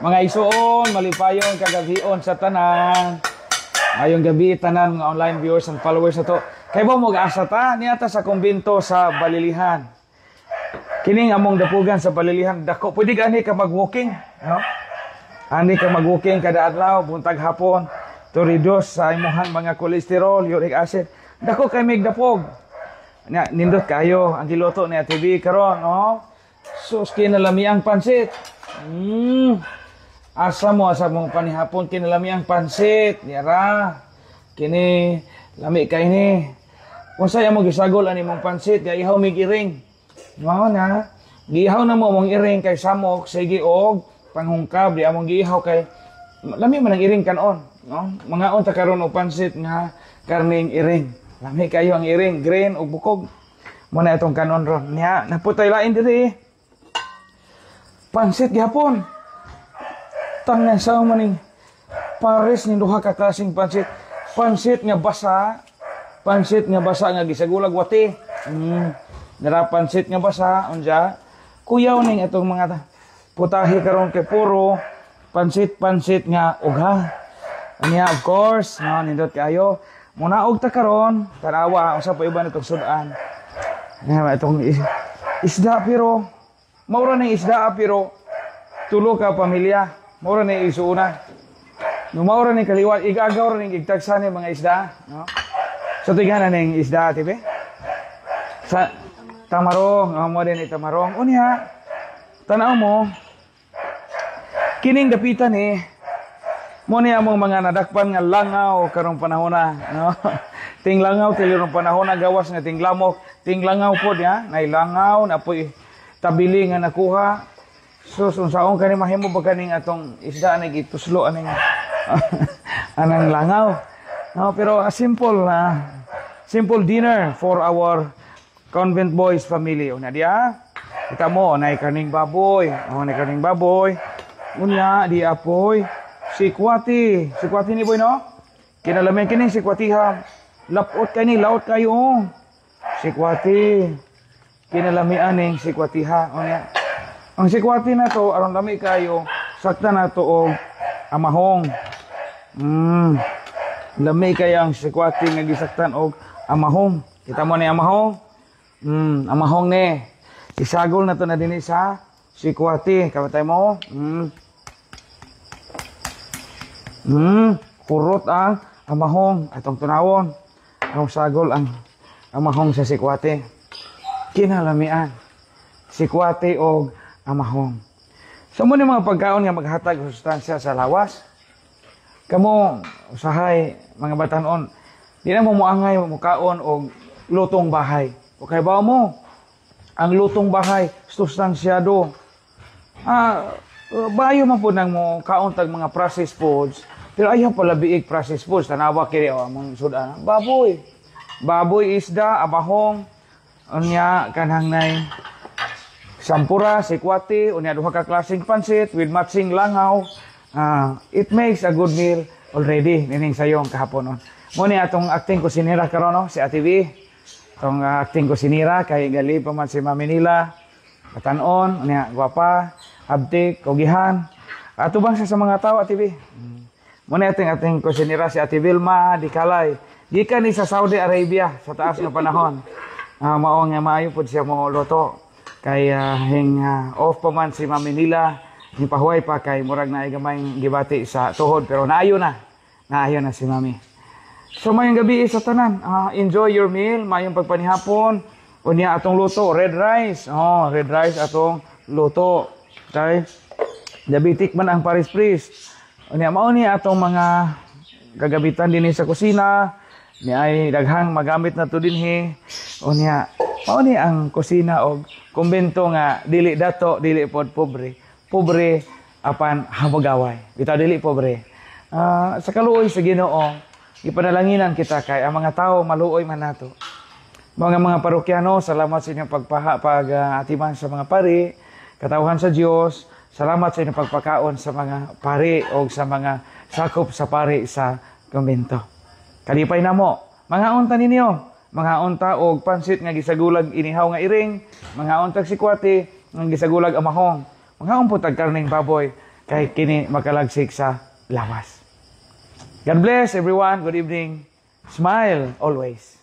Mga isuon, malipayon kagabion sa tanan. Mayong gabi tanan mga online viewers and followers ato. Kay ba mo asa ta niata sa kumbento sa Balilihan. Kining among dapugan sa Balilihan dako, pwede gani ka mag-walking, no? Ani ka mag-walking kada adlaw, buntag, hapon, to reduce sa imuhang mga cholesterol, uric acid. Dako kay mig dapog. Nya nindot kayo ang giluto ni Ate B karon, no? Sus, kinalami ang pansit. Asa mo, asa mong panihapon, kinalami ang pansit. Nira. Kini lami kay ni. Kung saya mo gisagol ani mong pansit, ihaw mig iring. Mao na. Giihaw na mo mong iring kay samok sige og panghungkab di among giihaw kay lami man ang iring kanon, no? Mga unta karon og pansit nga karning iring. Lami kayo ang iring, green ug bukog. Mo na itong kanon ron. Niya, naputay lain diri. Pansit gihapon. Tangan sa maning pares ni duha ka klaseng pansit. Pansit nga basa, pansit nga basa nga gisagulag wati. Dara pansit nga basa unja. Kuyaw ning itong mga putahe karon kay puro pansit, pansit nga ugha. Unya, of course, no, nindot kayo. Munaog ta karon, tanawa unsa pa iba nitong sudan. Nga itong isda, pero maura ning isda, pero tulo ka pamilya. Maura ni isuuna. No, maura ni kaliwat igagaw ra ning igtagsa ni mga isda, no? Sa tigana ning isda, tibe? Sa tamarong, mo din tamarong. Unya, tanaw mo kining dapitan ni mo ni among mga nadakpan nga langaw karong panahona, no? Ting langaw tilirong panahona, gawas nga ting lamok, ting langaw pod ya, nay langaw na poy tabili nga nakuha. Sus, unsaon kani mahimo ba kaning atong isda na gituslo aning anang langaw. No, pero a simple simple dinner for our convent boys family. Una diya, kita mo nay karning baboy, oh, nay karning baboy. Unya di apoy sikwati. Sikwati ni boy, no? Kinalaman kini sikwati ha. Lapot kay ni laot kayo. Oh. Sikwati. Kinalamian ning sikwati ha. Unya. Ang sikwati na to, aron lami kayo, sakta na to og amahong. Lami kayo ang sikwati nga gisaktan og amahong. Kita mo ni amahong? Amahong ni. Isagol na to na dinhi sa sikwati. Kabatay mo? Kurot ang amahong atong tunawon. Ang sagol ang amahong sa sikwati. Kinalamian. Sikwati og amahong. So mo ni mga pagkaon nga maghatag og sustansya sa lawas. Kamo usahay mga batanon, di na mo moangay mukaon og lutong bahay. Okay ba mo? Ang lutong bahay sustansyado. Bayo man pud nang mo kaon tag mga processed foods, pero ayaw pala biig processed foods. Tanawa kini oh, among sudan. Baboy. Baboy, isda, amahong, unya kanang nay sampura, sikwati, unya duha ka klaseng pansit with matching langaw. It makes a good meal already nining sayong kahapon. No? Mo ni atong acting kusinera karon, no, si Ate B. Atong acting kusinera kay gali pa man si Mami nila. Batanon, unya gwapa, abtik, kugihan. Atubang siya sa mga tao, Ate B. Mo ni ating kusinera si Ate Vilma di Kalay. Gikan ni sa Saudi Arabia sa taas nga panahon. Mao nga maayo pud siya mo luto. Kay hing off pa man si Mami nila, hing pahuway pa kay murag naay gamay gibati sa tuhod, pero naayo na. Naayo na si Mami. So mayong gabi sa tanan, enjoy your meal, mayong pagpanihapon. Unya atong luto, red rice. Oh, red rice atong luto. Okay? Diabetic man ang parish priest. Unya mao ni atong mga gagabitan dinhi sa kusina. Ni ay daghang magamit na to dinhi. Unya mao ni ang kusina og kumbento nga dili dato, dili pod pobre. Pobre apan hamugaway. Bitaw dili pobre. Sa kaluoy sa Ginoo, ipanalanginan kita kay ang mga tao maluoy man nato. Mga parokyano, salamat sa inyong pag-atiman sa mga pari, katawhan sa Dios, salamat sa inyong pagpakaon sa mga pari o sa mga sakop sa pari sa kumbento. Kalipay na mo, mga unta ninyo, mga unta og pansit nga gisagulag inihaw nga iring, mga untag sikwati nga gisagulag amahong, Mangaon po tag karning baboy kay kini makalagsik sa lawas. God bless everyone. Good evening. Smile always.